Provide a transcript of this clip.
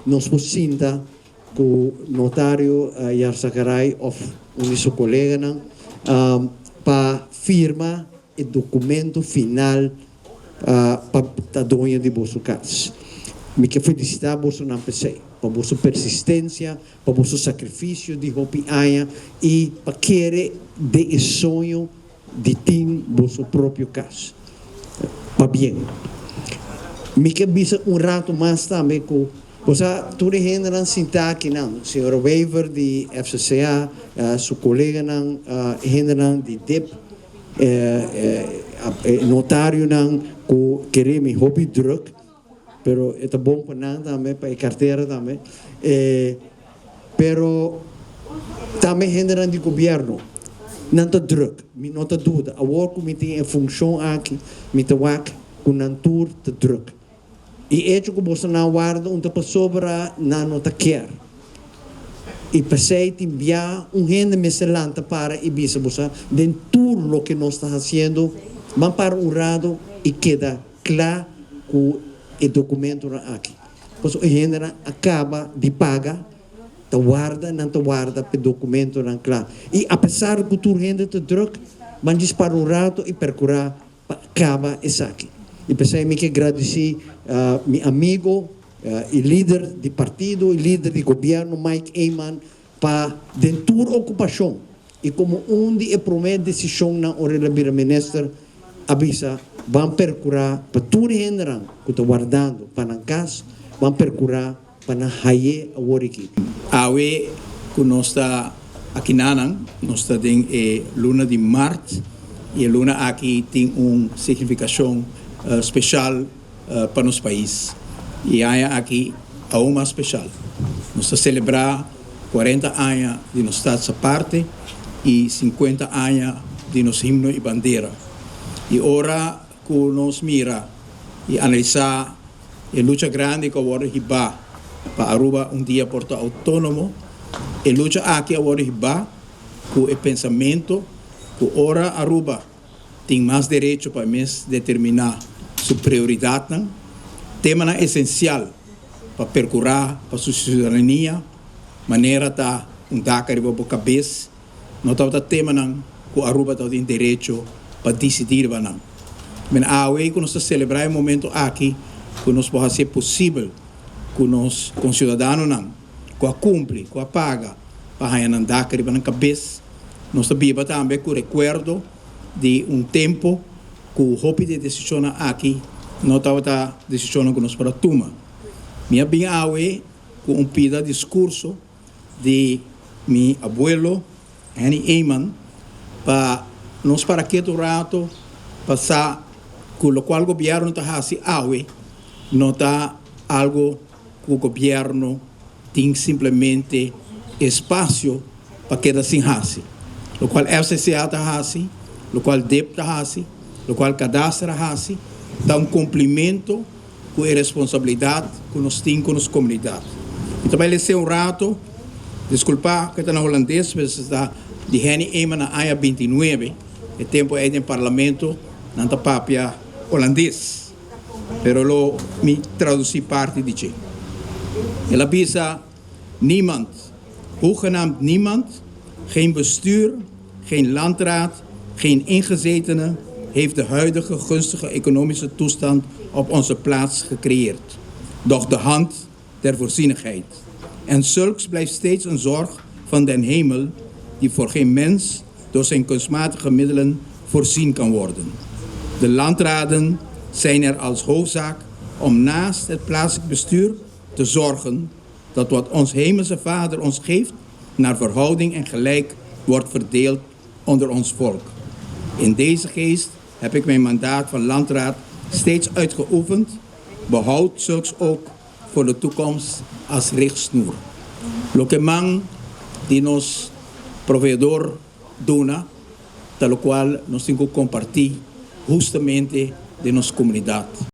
Nos por sinta ku notario Yarzagaray òf un di su koleganan pa firma e dokumento final pa ta doño di boso kas. Mi ke felisitá bosonan p'esei, pa boso persistensia, pa boso sakrifisio di hopi aña i pa kere den e soño di tin boso propio kas. Pabien. Mi ke bisa un rato mas tambe ku bo sa tur e hendenan sintá akinan, señora Wever di FCCA, su koleganan, e hendenan di dip, e notarionan ku kere mi hopi druk, pero e ta bon pa nan tambe, pa e kartera tambe. Pero tambe hendenan di gobierno, nan ta druk, mi no ta duda. Awor ku mi tin e funshon aki, mi ta wak ku nan tur ta druk. E echo ku boso nan warda un ta pasobra nan no ta kier. I p'esei tin bia un hende mester lanta para i bisa boso den tur loke nos ta hasiendo, ban para un rado i keda kla ku e dokumentonan aki. Pasobra e hendenan a kaba di paga, ta warda, nan ta warda p'e dokumentonan kla. I apesar ku tur hende ta drùk, ban djis para un rato i perkurá pa kaba esaki. I p'esei mi ke gradisí mi amigo i lider di partido i lider di gobièrnu Mike Eman pa den tur okupashon i komo un di e promé desishonnan ora el a bira minister a bisa ban perkurá pa tur e hendenan ku ta wardando pa nan kas ban perkurá pa nan hay'é awor aki. Awe ku nos ta akinanan, nos ta den e luna di mart i e luna aki tin un signifikashon speshal pa nos pais. I e aña aki aun mas speshal. Nos ta selebrá kuarenta aña di nos Staats Aparte i sinkuenta aña di nos himno i bandera. I ora ku nos mira i analisá e lucha grandi ku a wòrdu hibá pa Aruba un dia por ta outónomo, e lucha aki a wòrdu hibá ku e pensamentu ku ora Aruba tin mas derecho pa e mes determiná su prioridatnan, temanan esensial pa perkurá pa su siudadania, manera ta un dak ariba bo kabes, no tabata temanan ku Aruba tabatin derecho pa disidí riba nan. Men awe ku nos ta selebrá e momento aki ku nos por hasié posibel ku nos konsiudadanonan ku a kumpli, ku a paga pa haña nan dak riba nan kabes, Nos ta biba tambe ku rekuerdo di un tempu ku hopi di e desishonnan aki no tabata desishonnan ku nos por a tuma. Mi a bin awe ku un pida diskurso di mi abuelo Henny Eman pa nos para ketu un rato pa sa ku lokual gobièrnu ta hasi awe no ta algu ku gobièrnu tin simplemente espasio pa keda sin hasi. Lokual FCCA ta hasi, lokual dip ta hasi, lokual Kadaster a hasi, ta un kumplimentu ku e responsabilidat ku nos tin ku nos komunidat. Mi ta bai les'é un rato, diskulpá ku e ta na hulandes, pero esei ta di Henny Eman na aña bintinuebe, e tempu ei den parlamento nan ta papia hulandes. Pero lo mi traducí parti di dje. El a bisa, Niemand, hoegenaamd niemand, geen bestuur, geen landraad, geen ingezetene heeft de huidige gunstige economische toestand op onze plaats gecreëerd, doch de hand der voorzienigheid. En zulks blijft steeds een zorg van den hemel, die voor geen mens door zijn kunstmatige middelen voorzien kan worden. De landraden zijn er als hoofdzaak om naast het plaatselijk bestuur te zorgen dat wat ons hemelse Vader ons geeft naar verhouding en gelijk wordt verdeeld onder ons volk. In deze geest heb ik mijn mandaat van landraad steeds uitgeoefend, behoud zulks ook voor de toekomst als richtsnoer. Loke man di nos proveedor duna ta locual nos tin cu comparti hustamente den nos comunidad.